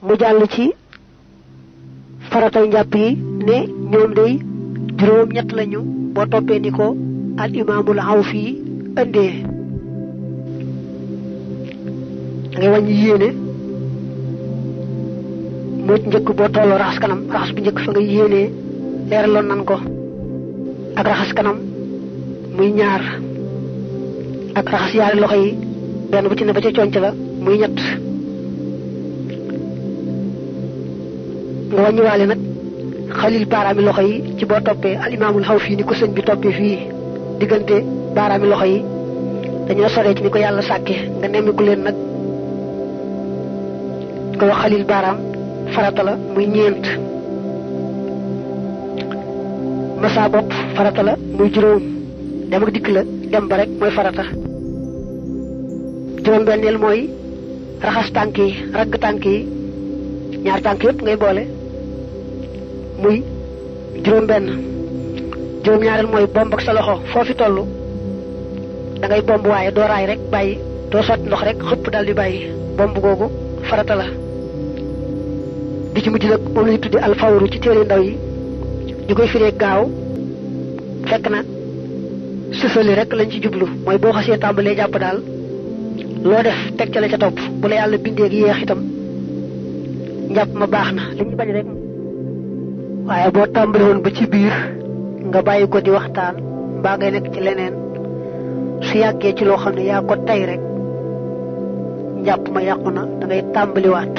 mu jàll ci faratay njàpp yi ne ñoom day juróom ñett lañu boo toppee ni ko al imaamul Awfi indee ngay wàññi yéene mu njëkk boo tolloo raxas kanam raxas bu njëkk fa nga yéenee leeraloon nan ko ak raxas kanam muy ñaar ak raxas yaari loxo yi benn bu ci ne ba ca conc la muy ñett nga wàññiwaale nag xalil baaraami loxo yi ci boo toppee al imaamul Awfi ni ko sëñ bi toppee fii diggante baaraami loxo yi dañoo soree ci ni ko yàlla sàkke nga nemmiku leen nag nga wax xalil baaraam farata la muy ñeent masa bopp farata la muy juróom dem ak dikk la dem ba rek mooy farata juróom benneel mooy raxas tànk yi ragg tànk yi ñaar tànk yëpp ngay boole muy juróom benn juróom ñaareel mooy bomb ak sa loxo foofi tollu da ngay bomb waaye doo raay rek bàyyi doo sotti ndox rek xëpp dal di bàyyi bomb googu farata la bi ci mujj nag moom lañu tuddi alfawru ci téere ndaw yi ñu koy firee gaaw fekk na sësali rek lañ ci jublu mooy boo xasee tàmbalee jàpp daal loo def teg ca la ca topp bu la yàlla bindee ak yéex itam njàpp ma baax na li ñu bañ rek waaye boo tàmbali woon ba ci biir nga bàyyi ko di waxtaan mbaa ngay nekk ci leneen su yàggee ci loo xam ne yaa ko tey rek njàpp ma yàqu na da ngay tàmbaliwaat